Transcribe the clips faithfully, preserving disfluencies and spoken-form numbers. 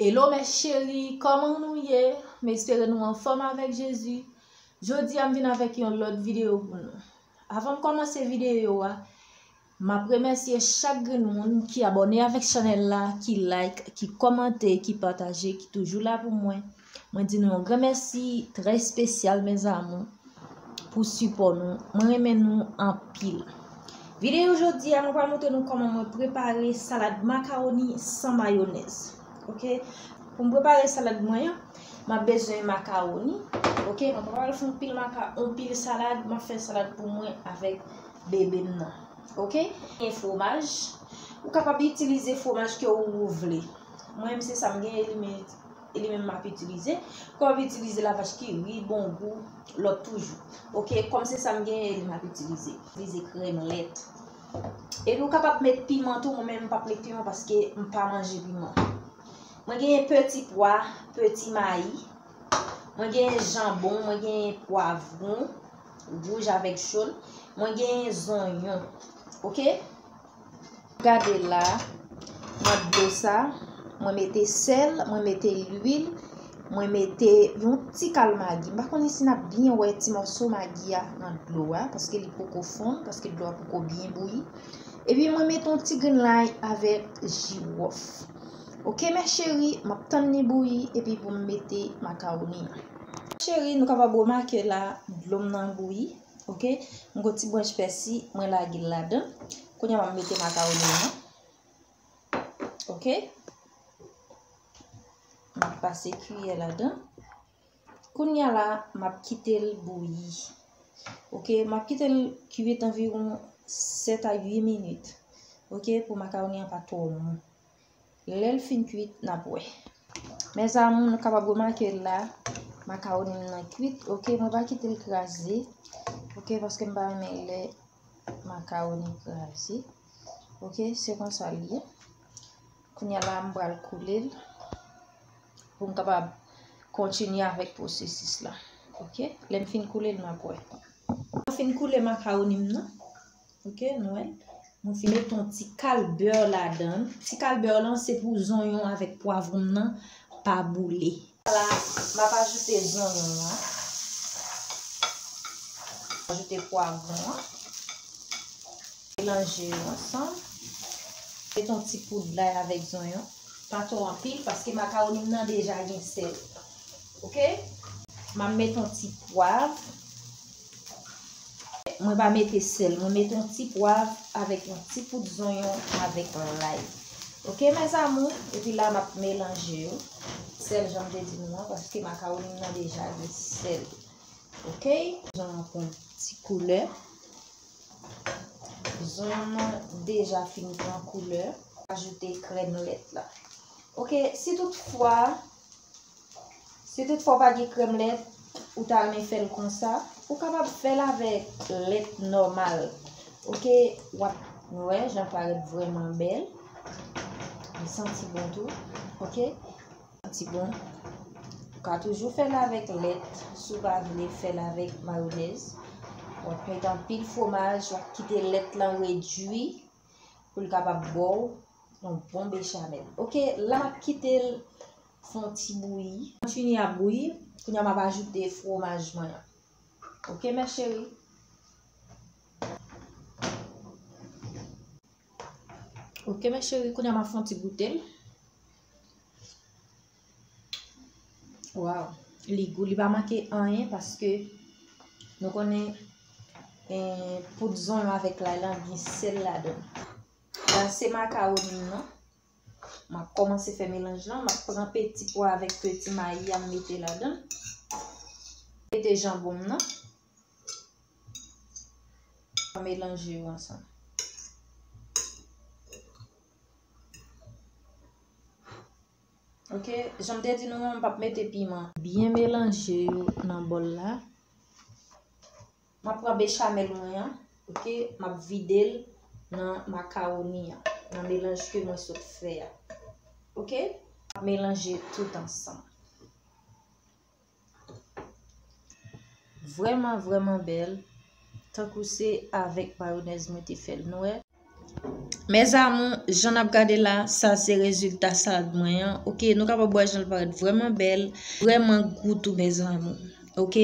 Hello mes chéris, kòman nou ye? M espere nou anfòm avèk Jezi. Jodi a m vin avèk yon lòt videyo pou nou. Avan m kòmanse videyo a, m ap remèsye chak grenn moun ki abòne avèk chanèl la, ki like, ki kòmante, ki pataje, ki toujou la pou mwen. Mwen di nou yon gran mèsi trè espesyal, mes amours, pou sipò nou. Mwen renmen nou anpil. Videyo jodi a, mwen pral montre nou kòman mwen prepare salad makawoni san mayonèz. Oke? Pou m prepare salad mwen an, m ap bezwen makawoni. Oke? Mwen pa pral fè yon pil maka, yon pil salad, m ap fè salad pou mwen avèk bebe m nan. Oke? Gen fwomaj. Ou kapab itilize fwomaj ke ou vle. Mwen menm se sa m genyen, li men, li menm m ap itilize. Ou kapab itilize lavach kiri, bon gou, lòt toujou. Oke, kòm se sa m genyen, li m ap itilize. Itilize krèm lèt. Epi ou kapab met piman tou, mwen menm m p ap met piman paske m pa manje piman. Mwen genyen peti pwa, peti mayi. Mwen genyen janbon, mwen genyen pwavwon wouj avèk jòn. Mwen genyen zonyon. Oke? Gade la, nan dlo sa, mwen mete sèl, mwen mete lwil, mwen mete yon ti kal magi. M pa konnen si n ap byen wè ti mòso magi a nan dlo a, paske li poko fonn, paske dlo a poko byen bouyi. Epi mwen mete yon ti grenn lay avèk jiwòf. Oke, mes chéris, m ap tann li bouyi, epi pou m mete makawoni an. Cheri, nou kapab remake la, dlo m nan bouyi. Oke, m gon ti branch pèsi, mwen lage l ladan. Kounye a m ap mete makawoni an. Oke. M ap pase kiyè ladan. Kounye a la, m ap kite l bouyi. Oke, m ap kite l kwit anviwon sèt a uit minit. Oke, pou makawoni an pa twò mou. Lè l fin kwit, n ap wè. Mes amours, nou kapab remake la, makawoni m nan kwit. Oke, mwen pa kite l kraze. Oke, paske m pa renmen lè makawoni kraze. Oke, se konsa l ye. Kounye a la, m pral koule l pou m kapab kontinye avèk pwosesis la. Oke, lè m fin koule l, n ap wè. Mwen fin koule makawoni m nan. Oke, nou wè. Mwen fin met yon ti kal bè ladan l. Ti kal bè lan se pou zonyon avèk pwavwon m nan pa boule. La, m ap ajoute zonyon an. Ajoute pwavwon an. Melanje yo ansanm. Met yon ti poud lay avèk zonyon. Pa twò anpil, paske makawoni m nan deja gen sèl. Oke? M ap met yon ti pwav. Mwen pa mete sèl. Mwen mete yon ti pwav avèk yon ti poud zonyon avèk lay. Oke, mes amours? Epi la, m ap melanje yo. Sèl, jan m te di nou an, paske makawoni m nan deja gen sèl. Oke? Zonyon an pran ti koulè. Zonyon nan deja fin pran koulè. Ajoute krèm lèt la. Oke, si toutfwa, si toutfwa w pa gen krèm lèt, ou ta renmen fè l konsa, ou kapab fè l avèk lèt nòmal. Oke, w ap, nou wè, jan l parèt vrèman bèl. Li santi bon tou. Oke? Santi bon. Ou ka toujou fè l avèk lèt, si w pa vle fè l avèk mayonèz. W ap met anpil fwomaj, w ap kite lèt lan redui pou l kapab ba w yon bon bechamel. Oke, la m ap kite l fè yon ti bouyi. Kontinye ap bouyi. Kounye a m ap ajoute fwomaj mwen an. Oke, mes chéris. Oke, mes chéris, kounye a m ap fè yon ti goute l. Waw, li gou, li pa manke anyen paske nou konnen, eh, poud zonyon avèk lay lan gen sèl ladan l. La se makawoni m nan. M ap kòmanse fè melanj lan. M ap pran peti pwa avèk peti mayi a m mete ladan l. Mete janbon m nan. Melanje yo ansanm. Oke, jan m te di nou an, m p ap mete piman. Byen melanje yo nan bòl la. M ap pran bechamel mwen an, oke, m ap vide l nan makawoni an, nan melanj ke mwen sot fè a. Oke, m ap melanje tout ansanm. Vrèman, vrèman bèl. Tankou se avèk mayonèz mwen te fè l, nou wè. Mes amours, jan n ap gade la, sa se rezilta salad mwen an. Ok, nou kapab wè jan l parèt vrèman bèl, vrèman gou tou, mes amours. Ok,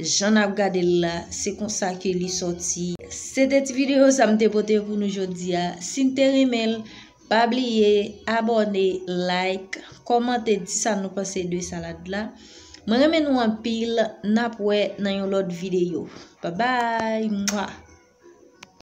jan n ap gade l la, se konsa ke li sòti. Se te ti videyo sa m te pote pou nou jodi a. Si n te renmen l, pa bliye abòne, like, kòmante, di sa nou panse de salad la. Mwen renmen nou anpil, n ap wè nan yon lòt videyo. Babay!